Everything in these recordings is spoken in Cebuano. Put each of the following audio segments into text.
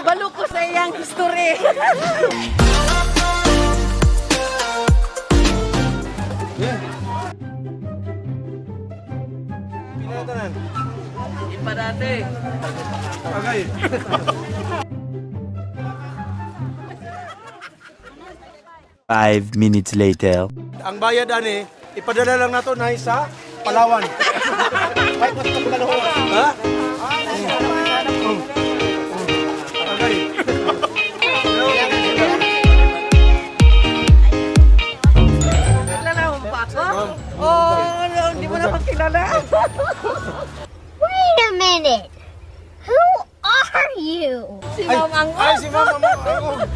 Kabalo ko sa iyang history. Pinatanan. Iparate. Okay. 5 minutes later. Ang bayad ani, ipadala lang nato na sa Palawan. Ha? Okay. Kilala mo pa ako? Oh, no, hindi mo naman kilala. Wait a minute. Who are you? Si Ma'am Angog. Ay, si Ma'am Angog.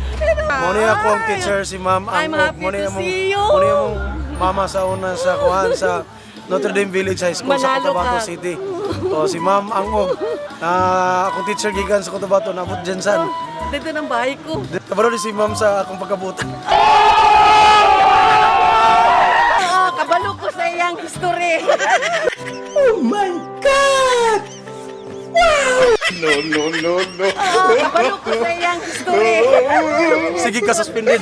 Mo ni ako ang teacher si Ma'am Angog. I'm happy Mo ni to see you. Mo ni among mama sa una sa kuan sa Notre Dame Village High School sa Manalo Cotabato ka. City. O si Ma'am Angog. Na akong teacher gikan sa Cotabato, nabot Jensan. Dito ng bahay ko. Kabalo ni si Ma'am sa akong pagkabutan. Oo, kabalo ko sa iyang history. Oh my God! Wow! No, no, no, no. Oo, kabalo ko sa iyang history. Sige ka, suspended.